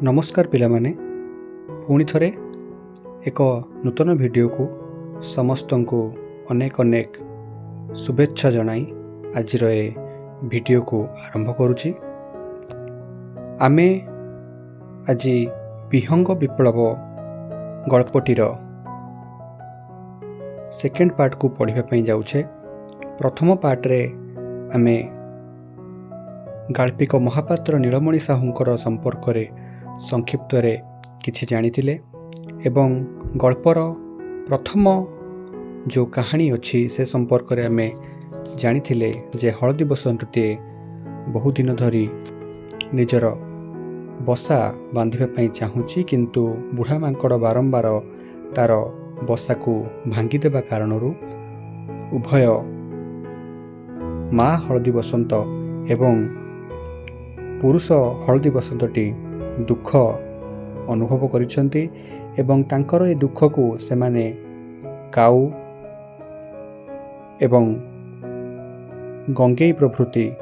ନମସ୍କାର ପିଲାମାନେ, ପୁଣି ଥରେ ଏକ ନୂତନ ଭିଡ଼ିଓକୁ ସମସ୍ତଙ୍କୁ ଅନେକ ଅନେକ ଶୁଭେଚ୍ଛା ଜଣାଇ ଆଜିର ଏ ଭିଡ଼ିଓକୁ ଆରମ୍ଭ କରୁଛି। ଆମେ ଆଜି ବିହଙ୍ଗ ବିପ୍ଳବ ଗଳ୍ପଟିର ସେକେଣ୍ଡ ପାର୍ଟକୁ ପଢ଼ିବା ପାଇଁ ଯାଉଛେ। ପ୍ରଥମ ପାର୍ଟରେ ଆମେ ଗାଳ୍ପିକ ମହାପାତ୍ର ନୀଳମଣି ସାହୁଙ୍କର ସମ୍ପର୍କରେ ସଂକ୍ଷିପ୍ତରେ କିଛି ଜାଣିଥିଲେ ଏବଂ ଗଳ୍ପର ପ୍ରଥମ ଯେଉଁ କାହାଣୀ ଅଛି, ସେ ସମ୍ପର୍କରେ ଆମେ ଜାଣିଥିଲେ ଯେ ହଳଦୀ ବସନ୍ତଟିଏ ବହୁଦିନ ଧରି ନିଜର ବସା ବାନ୍ଧିବା ପାଇଁ ଚାହୁଁଛି, କିନ୍ତୁ ବୁଢ଼ା ମାଙ୍କଡ଼ ବାରମ୍ବାର ତା'ର ବସାକୁ ଭାଙ୍ଗିଦେବା କାରଣରୁ ଉଭୟ ମା ହଳଦୀ ବସନ୍ତ ଏବଂ ପୁରୁଷ ହଳଦୀ ବସନ୍ତଟି ଦୁଃଖ ଅନୁଭବ କରିଛନ୍ତି ଏବଂ ତାଙ୍କର ଏ ଦୁଃଖକୁ ସେମାନେ କାଉ ଏବଂ ଗଙ୍ଗେଇ ପ୍ରଭୃତି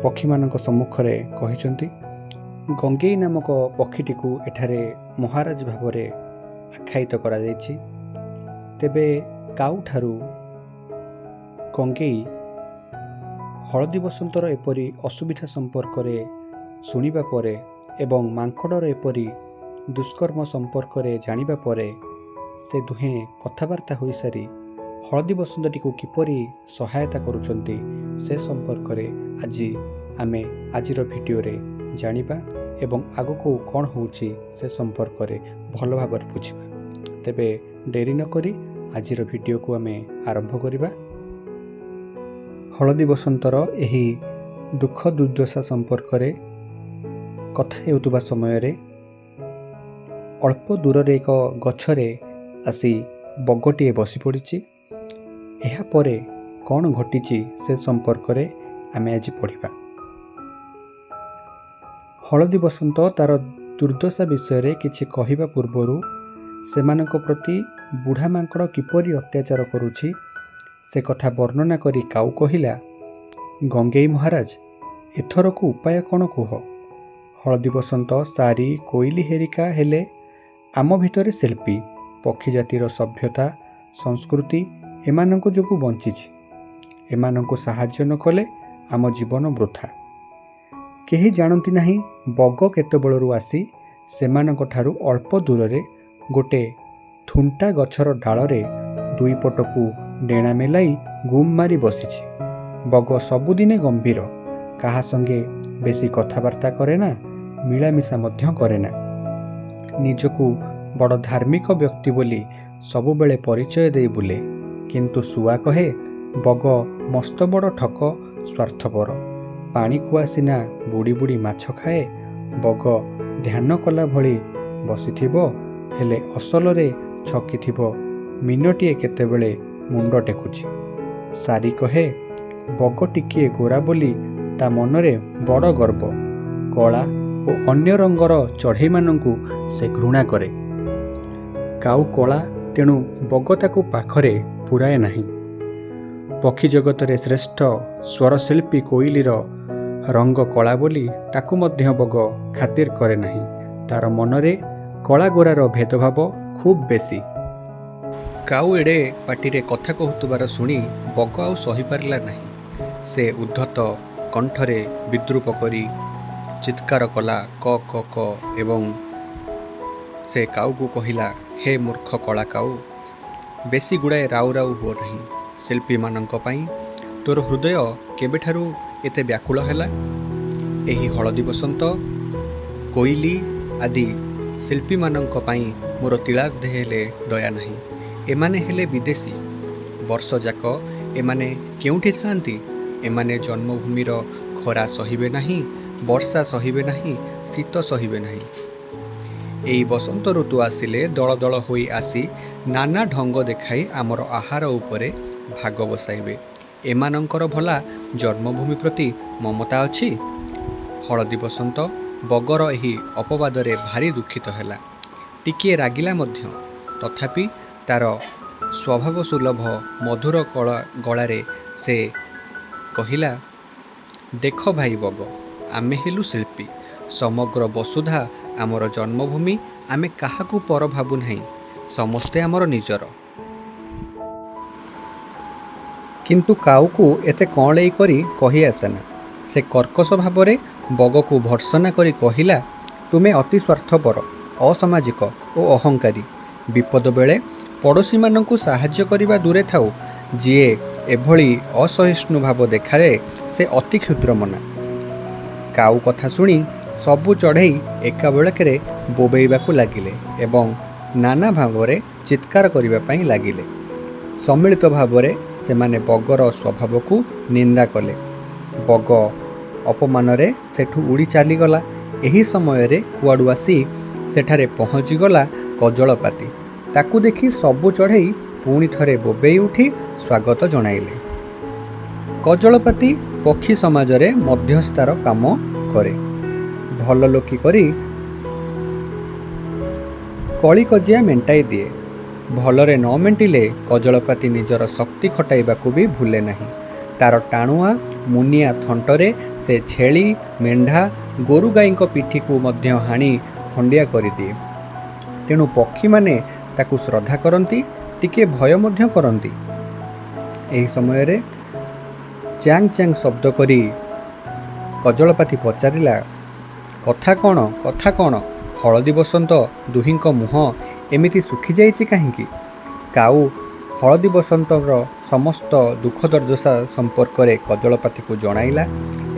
ପକ୍ଷୀମାନଙ୍କ ସମ୍ମୁଖରେ କହିଛନ୍ତି। ଗଙ୍ଗେଇ ନାମକ ପକ୍ଷୀଟିକୁ ଏଠାରେ ମହାରାଜ ଭାବରେ ଆଖ୍ୟାୟିତ କରାଯାଇଛି। ତେବେ କାଉଠାରୁ ଗଙ୍ଗେଇ ହଳଦୀ ବସନ୍ତର ଏପରି ଅସୁବିଧା ସମ୍ପର୍କରେ ଶୁଣିବା ପରେ ଏବଂ ମାଙ୍କଡ଼ର ଏପରି ଦୁଷ୍କର୍ମ ସମ୍ପର୍କରେ ଜାଣିବା ପରେ ସେ ଦୁହେଁ କଥାବାର୍ତ୍ତା ହୋଇସାରି ହଳଦୀ ବସନ୍ତଟିକୁ କିପରି ସହାୟତା କରୁଛନ୍ତି, ସେ ସମ୍ପର୍କରେ ଆଜି ଆମେ ଆଜିର ଭିଡ଼ିଓରେ ଜାଣିବା ଏବଂ ଆଗକୁ କ'ଣ ହେଉଛି ସେ ସମ୍ପର୍କରେ ଭଲ ଭାବରେ ବୁଝିବା। ତେବେ ଡେରି ନକରି ଆଜିର ଭିଡ଼ିଓକୁ ଆମେ ଆରମ୍ଭ କରିବା। ହଳଦୀ ବସନ୍ତର ଏହି ଦୁଃଖ ଦୁର୍ଦ୍ଦଶା ସମ୍ପର୍କରେ କଥା ହେଉଥିବା ସମୟରେ ଅଳ୍ପ ଦୂରରେ ଏକ ଗଛରେ ଆସି ବଗଟିଏ ବସି ପଡ଼ିଛି। ଏହାପରେ କ'ଣ ଘଟିଛି, ସେ ସମ୍ପର୍କରେ ଆମେ ଆଜି ପଢ଼ିବା। ହଳଦୀ ବସନ୍ତ ତା'ର ଦୁର୍ଦ୍ଦଶା ବିଷୟରେ କିଛି କହିବା ପୂର୍ବରୁ ସେମାନଙ୍କ ପ୍ରତି ବୁଢ଼ା ମାଙ୍କଡ଼ କିପରି ଅତ୍ୟାଚାର କରୁଛି, ସେ କଥା ବର୍ଣ୍ଣନା କରି କାଉ କହିଲା, "ଗଙ୍ଗେଇ ମହାରାଜ, ଏଥରକୁ ଉପାୟ କ'ଣ କୁହ? ହଳଦୀ ବସନ୍ତ, ଶାରୀ, କୋଇଲି ହେରିକା ହେଲେ ଆମ ଭିତରେ ଶିଳ୍ପୀ। ପକ୍ଷୀ ଜାତିର ସଭ୍ୟତା ସଂସ୍କୃତି ଏମାନଙ୍କ ଯୋଗୁଁ ବଞ୍ଚିଛି। ଏମାନଙ୍କୁ ସାହାଯ୍ୟ ନ କଲେ ଆମ ଜୀବନ ବୃଥା।" କେହି ଜାଣନ୍ତି ନାହିଁ, ବଗ କେତେବେଳରୁ ଆସି ସେମାନଙ୍କଠାରୁ ଅଳ୍ପ ଦୂରରେ ଗୋଟେ ଥୁଣ୍ଟା ଗଛର ଡାଳରେ ଦୁଇ ପଟକୁ ଡେଣା ମେଲାଇ ଗୁମ୍ ମାରି ବସିଛି। ବଗ ସବୁଦିନେ ଗମ୍ଭୀର। କାହା ସଙ୍ଗେ ବେଶୀ କଥାବାର୍ତ୍ତା କରେନା, ମିଳାମିଶା ମଧ୍ୟ କରେନା। ନିଜକୁ ବଡ଼ ଧାର୍ମିକ ବ୍ୟକ୍ତି ବୋଲି ସବୁବେଳେ ପରିଚୟ ଦେଇ ବୁଲେ। କିନ୍ତୁ ଶୁଆ କହେ, ବଗ ମସ୍ତବଡ଼ ଠକ, ସ୍ୱାର୍ଥପର। ପାଣିକୁଆ ସିନା ବୁଡ଼ି ବୁଡ଼ି ମାଛ ଖାଏ। ବଗ ଧ୍ୟାନ କଲା ଭଳି ବସିଥିବ, ହେଲେ ଅସଲରେ ଛକିଥିବ ମୀନଟିଏ କେତେବେଳେ ମୁଣ୍ଡ ଟେକୁଛି। ଶାରୀ କହେ, ବଗ ଟିକିଏ ଗୋରା ବୋଲି ତା ମନରେ ବଡ଼ ଗର୍ବ। କଳା ଓ ଅନ୍ୟ ରଙ୍ଗର ଚଢ଼େଇମାନଙ୍କୁ ସେ ଘୃଣା କରେ। କାଉ କଳା, ତେଣୁ ବଗ ତାକୁ ପାଖରେ ପୂରାଏ ନାହିଁ। ପକ୍ଷୀ ଜଗତରେ ଶ୍ରେଷ୍ଠ ସ୍ୱରଶିଳ୍ପୀ କୋଇଲିର ରଙ୍ଗ କଳା ବୋଲି ତାକୁ ମଧ୍ୟ ବଗ ଖାତିର କରେ ନାହିଁ। ତାର ମନରେ କଳାଗୋରାର ଭେଦଭାବ ଖୁବ୍ ବେଶୀ। କାଉ ଏଡ଼େ ପାଟିରେ କଥା କହୁଥିବାର ଶୁଣି ବଗ ଆଉ ସହିପାରିଲା ନାହିଁ। ସେ ଉଦ୍ଧତ କଣ୍ଠରେ ବିଦ୍ରୂପ କରି ଚିତ୍କାର କଲା, କ କ କ ଏବଂ ସେ କାଉକୁ କହିଲା, "ହେ ମୂର୍ଖ କଳା କାଉ, ବେଶୀ ଗୁଡ଼ାଏ ରାଉ ରାଉ ହୁଅ ନାହିଁ। ଶିଳ୍ପୀମାନଙ୍କ ପାଇଁ ତୋର ହୃଦୟ କେବେଠାରୁ ଏତେ ବ୍ୟାକୁଳ ହେଲା? ଏହି ହଳଦୀ ବସନ୍ତ, କୋଇଲି ଆଦି ଶିଳ୍ପୀମାନଙ୍କ ପାଇଁ ମୋର ତିଳାର୍ଦ୍ଧେ ହେଲେ ଦୟା ନାହିଁ। ଏମାନେ ହେଲେ ବିଦେଶୀ। ବର୍ଷଯାକ ଏମାନେ କେଉଁଠି ଥାଆନ୍ତି? ଏମାନେ ଜନ୍ମଭୂମିର ଖରା ସହିବେ ନାହିଁ, ବର୍ଷା ସହିବେ ନାହିଁ, ଶୀତ ସହିବେ ନାହିଁ। ଏଇ ବସନ୍ତ ଋତୁ ଆସିଲେ ଦଳ ଦଳ ହୋଇ ଆସି ନାନା ଢଙ୍ଗ ଦେଖାଇ ଆମର ଆହାର ଉପରେ ଭାଗ ବସାଇବେ। ଏମାନଙ୍କର ଭଲା ଜନ୍ମଭୂମି ପ୍ରତି ମମତା ଅଛି?" ହଳଦୀ ବସନ୍ତ ବଗର ଏହି ଅପବାଦରେ ଭାରି ଦୁଃଖିତ ହେଲା। ଟିକିଏ ରାଗିଲା ମଧ୍ୟ। ତଥାପି ତାର ସ୍ୱଭାବସୁଲଭ ମଧୁର ଗଳାରେ ସେ କହିଲା, "ଦେଖ ଭାଇ ବଗ, ଆମେ ହେଲୁ ଶିଳ୍ପୀ। ସମଗ୍ର ବସୁଧା ଆମର ଜନ୍ମଭୂମି। ଆମେ କାହାକୁ ପର ଭାବୁନାହିଁ। ସମସ୍ତେ ଆମର ନିଜର। କିନ୍ତୁ କାଉକୁ ଏତେ କଅଁଳେଇ କରି କହି ଆସେନା। ସେ କର୍କଶ ଭାବରେ ବଗକୁ ଭର୍ତ୍ସନା କରି କହିଲା, ତୁମେ ଅତି ସ୍ୱାର୍ଥପର, ଅସାମାଜିକ ଓ ଅହଙ୍କାରୀ। ବିପଦ ବେଳେ ପଡ଼ୋଶୀମାନଙ୍କୁ ସାହାଯ୍ୟ କରିବା ଦୂରେ ଥାଉ, ଯିଏ ଏଭଳି ଅସହିଷ୍ଣୁ ଭାବ ଦେଖାଏ, ସେ ଅତି କ୍ଷୁଦ୍ରମନା। କାଉ କଥା ଶୁଣି ସବୁ ଚଢ଼େଇ ଏକାବେଳେକେ ବୋବେଇବାକୁ ଲାଗିଲେ ଏବଂ ନାନା ଭାବରେ ଚିତ୍କାର କରିବା ପାଇଁ ଲାଗିଲେ। ସମ୍ମିଳିତ ଭାବରେ ସେମାନେ ବଗର ସ୍ୱଭାବକୁ ନିନ୍ଦା କଲେ। ବଗ ଅପମାନରେ ସେଠୁ ଉଡ଼ି ଚାଲିଗଲା। ଏହି ସମୟରେ କୁଆଡ଼ୁ ଆସି ସେଠାରେ ପହଞ୍ଚିଗଲା କଜଳପାତି। ତାକୁ ଦେଖି ସବୁ ଚଢ଼େଇ ପୁଣି ଥରେ ବୋବେଇ ଉଠି ସ୍ୱାଗତ ଜଣାଇଲେ। କଜଳପାତି ପକ୍ଷୀ ସମାଜରେ ମଧ୍ୟସ୍ଥାର କାମ କରେ। ଭଲଲୋକି କରି କଳିକଜିଆ ମେଣ୍ଟାଇ ଦିଏ। ଭଲରେ ନ ମେଣ୍ଟିଲେ କଜଳପାତି ନିଜର ଶକ୍ତି ଖଟାଇବାକୁ ବି ଭୁଲେ ନାହିଁ। ତା'ର ଟାଣୁଆ ମୁନିଆ ଥଣ୍ଟରେ ସେ ଛେଳି, ମେଣ୍ଢା, ଗୋରୁଗାଈଙ୍କ ପିଠିକୁ ମଧ୍ୟ ହାଣି ଖଣ୍ଡିଆ କରିଦିଏ। ତେଣୁ ପକ୍ଷୀମାନେ ତାକୁ ଶ୍ରଦ୍ଧା କରନ୍ତି, ଟିକିଏ ଭୟ ମଧ୍ୟ କରନ୍ତି। ଏହି ସମୟରେ ଚାଂ ଚାଂ ଶବ୍ଦ କରି କଜଳପାତି ପଚାରିଲା, କଥା କ'ଣ, କଥା କ'ଣ? ହଳଦୀବସନ୍ତ ଦୁହିଁଙ୍କ ମୁହଁ ଏମିତି ଶୁଖିଯାଇଛି କାହିଁକି? କାଉ ହଳଦୀବସନ୍ତର ସମସ୍ତ ଦୁଃଖ ଦୁର୍ଦ୍ଦଶା ସମ୍ପର୍କରେ କଜଳପାତିକୁ ଜଣାଇଲା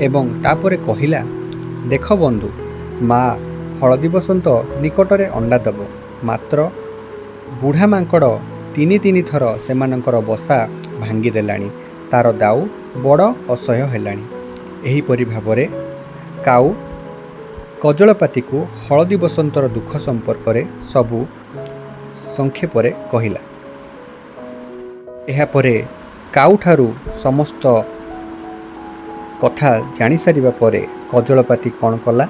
ଏବଂ ତା'ପରେ କହିଲା, ଦେଖ ବନ୍ଧୁ, ମା ହଳଦୀବସନ୍ତ ନିକଟରେ ଅଣ୍ଡା ଦେବ। ମାତ୍ର ବୁଢ଼ା ମାଙ୍କଡ଼ ତିନି ତିନି ଥର ସେମାନଙ୍କର ବସା ଭାଙ୍ଗିଦେଲାଣି। ତା'ର ଦାଉ ବଡ଼ ଅସହ୍ୟ ହେଲାଣି। ଏହିପରି ଭାବରେ କାଉ କଜଳପାତିକୁ ହଳଦୀବସନ୍ତର ଦୁଃଖ ସମ୍ପର୍କରେ ସବୁ ସଂକ୍ଷେପରେ କହିଲା। ଏହାପରେ କାଉଠାରୁ ସମସ୍ତ କଥା ଜାଣିସାରିବା ପରେ କଜଳପାତି କ'ଣ କଲା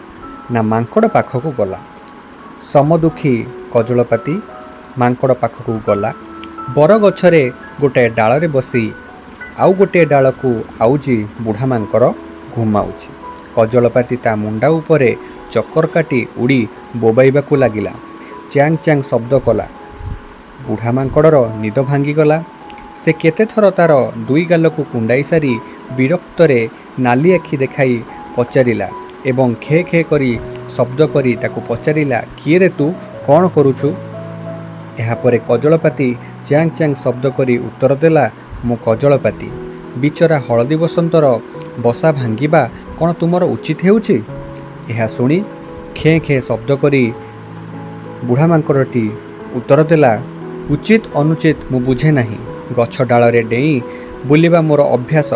ନା ମାଙ୍କଡ଼ ପାଖକୁ ଗଲା। ସମଦୁଃଖୀ କଜଳପାତି ମାଙ୍କଡ଼ ପାଖକୁ ଗଲା। ବରଗଛରେ ଗୋଟାଏ ଡାଳରେ ବସି ଆଉ ଗୋଟିଏ ଡାଳକୁ ଆଉଜି ବୁଢ଼ା ମାଙ୍କଡ଼ ଘୁମାଉଛି। କଜଳପାତି ତା ମୁଣ୍ଡା ଉପରେ ଚକର କାଟି ଉଡ଼ି ବୋବାଇବାକୁ ଲାଗିଲା। ଚାଂ ଚାଂ ଶବ୍ଦ କଲା। ବୁଢ଼ା ମାଙ୍କଡ଼ର ନିଦ ଭାଙ୍ଗିଗଲା। ସେ କେତେଥର ତା'ର ଦୁଇ ଗାଲକୁ କୁଣ୍ଡାଇ ସାରି ବିରକ୍ତରେ ନାଲି ଆଖି ଦେଖାଇ ପଚାରିଲା ଏବଂ ଖେଁ ଖେଁ କରି ଶବ୍ଦ କରି ତାକୁ ପଚାରିଲା, କିଏରେ ତୁ, କ'ଣ କରୁଛୁ? ଏହାପରେ କଜଳପାତି ଚାଂ ଚାଂ ଶବ୍ଦ କରି ଉତ୍ତର ଦେଲା, ମୁଁ କଜଳପାତି। ବିଚରା ହଳଦୀବସନ୍ତର ବସା ଭାଙ୍ଗିବା କ'ଣ ତୁମର ଉଚିତ ହେଉଛି? ଏହା ଶୁଣି ଖେଁ ଖେଁ ଶବ୍ଦ କରି ବୁଢ଼ା ମାଙ୍କଡ଼ଟି ଉତ୍ତର ଦେଲା, ଉଚିତ ଅନୁଚିତ ମୁଁ ବୁଝେ ନାହିଁ। ଗଛ ଡାଳରେ ଡେଇଁ ବୁଲିବା ମୋର ଅଭ୍ୟାସ।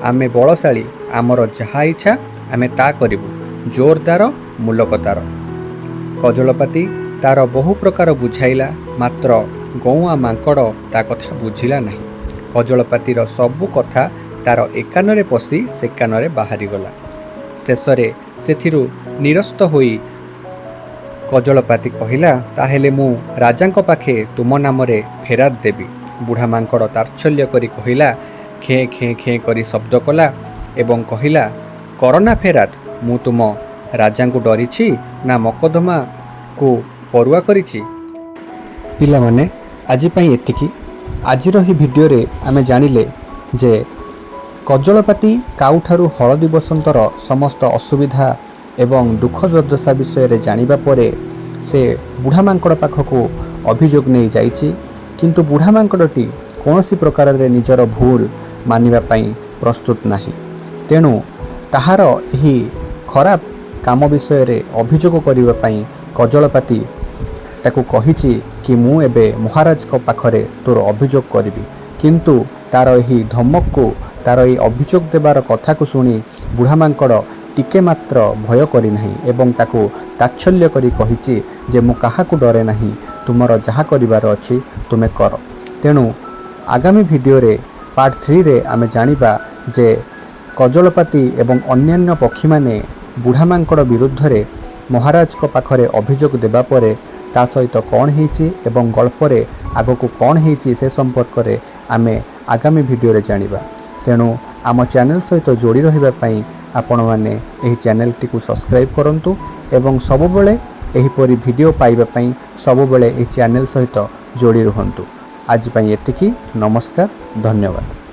ଆମେ ବଳଶାଳୀ, ଆମର ଯାହା ଇଚ୍ଛା ଆମେ ତା କରିବୁ। ଜୋର ତା'ର, ମୁଲକ ତା'ର। କଜଳପାତି ତା'ର ବହୁ ପ୍ରକାର ବୁଝାଇଲା, ମାତ୍ର ଗଉଁଆ ମାଙ୍କଡ଼ ତା କଥା ବୁଝିଲା ନାହିଁ। କଜଳପାତିର ସବୁ କଥା ତା'ର ଏ କାନରେ ପଶି ସେ କାନରେ ବାହାରିଗଲା। ଶେଷରେ ସେଥିରୁ ନିରସ୍ତ ହୋଇ କଜଳପାତି କହିଲା, ତାହେଲେ ମୁଁ ରାଜାଙ୍କ ପାଖେ ତୁମ ନାମରେ ଫେରାଦ ଦେବି। ବୁଢ଼ା ମାଙ୍କଡ଼ ତାଚ୍ଛଲ୍ୟ କରି କହିଲା, ଖେଁ ଖେଁ ଖେଁ କରି ଶବ୍ଦ କଲା ଏବଂ କହିଲା, କରନା ଫେରାଦ। ମୁଁ ତୁମ ରାଜାଙ୍କୁ ଡରିଛି ନା ମକଦ୍ଦମାକୁ ପରୁଆ କରିଛି? ପିଲାମାନେ, ଆଜି ପାଇଁ ଏତିକି। ଆଜିର ଏହି ଭିଡ଼ିଓରେ ଆମେ ଜାଣିଲେ ଯେ କଜଳପାତି କାଉଠାରୁ ହଳଦୀବସନ୍ତର ସମସ୍ତ ଅସୁବିଧା ଏବଂ ଦୁଃଖ ଦୁର୍ଦ୍ଦଶା ବିଷୟରେ ଜାଣିବା ପରେ ସେ ବୁଢ଼ା ମାଙ୍କଡ଼ ପାଖକୁ ଅଭିଯୋଗ ନେଇ ଯାଇଛି, କିନ୍ତୁ ବୁଢ଼ା ମାଙ୍କଡ଼ଟି କୌଣସି ପ୍ରକାରରେ ନିଜର ଭୁଲ ମାନିବା ପାଇଁ ପ୍ରସ୍ତୁତ ନାହିଁ। ତେଣୁ ତାହାର ଏହି ଖରାପ କାମ ବିଷୟରେ ଅଭିଯୋଗ କରିବା ପାଇଁ କଜଳପାତି ତାକୁ କହିଛି କି ମୁଁ ଏବେ ମହାରାଜଙ୍କ ପାଖରେ ତୋର ଅଭିଯୋଗ କରିବି। କିନ୍ତୁ ତା'ର ଏହି ଧମକକୁ, ତା'ର ଏହି ଅଭିଯୋଗ ଦେବାର କଥାକୁ ଶୁଣି ବୁଢ଼ା ମାଙ୍କଡ଼ ଟିକେ ମାତ୍ର ଭୟ କରିନାହିଁ ଏବଂ ତାକୁ ତାଚ୍ଛଲ୍ୟ କରି କହିଛି ଯେ ମୁଁ କାହାକୁ ଡରେ ନାହିଁ, ତୁମର ଯାହା କରିବାର ଅଛି ତୁମେ କର। ତେଣୁ ଆଗାମୀ ଭିଡ଼ିଓରେ ପାର୍ଟ 3ରେ ଆମେ ଜାଣିବା ଯେ କଜଳପାତି ଏବଂ ଅନ୍ୟାନ୍ୟ ପକ୍ଷୀମାନେ ବୁଢ଼ା ମାଙ୍କଡ଼ ବିରୁଦ୍ଧରେ ମହାରାଜଙ୍କ ପାଖରେ ଅଭିଯୋଗ ଦେବା ପରେ ତା ସହିତ କ'ଣ ହେଇଛି ଏବଂ ଗଳ୍ପରେ ଆଗକୁ କ'ଣ ହେଇଛି, ସେ ସମ୍ପର୍କରେ ଆମେ ଆଗାମୀ ଭିଡ଼ିଓରେ ଜାଣିବା। ତେଣୁ ଆମ ଚ୍ୟାନେଲ୍ ସହିତ ଯୋଡ଼ି ରହିବା ପାଇଁ ଆପଣମାନେ ଏହି ଚ୍ୟାନେଲଟିକୁ ସବସ୍କ୍ରାଇବ୍ କରନ୍ତୁ ଏବଂ ସବୁବେଳେ ଏହିପରି ଭିଡିଓ ପାଇବା ପାଇଁ ସବୁବେଳେ ଏହି ଚ୍ୟାନେଲ ସହିତ ଯୋଡି ରୁହନ୍ତୁ। ଆଜି ପାଇଁ ଏତିକି, ନମସ୍କାର, ଧନ୍ୟବାଦ।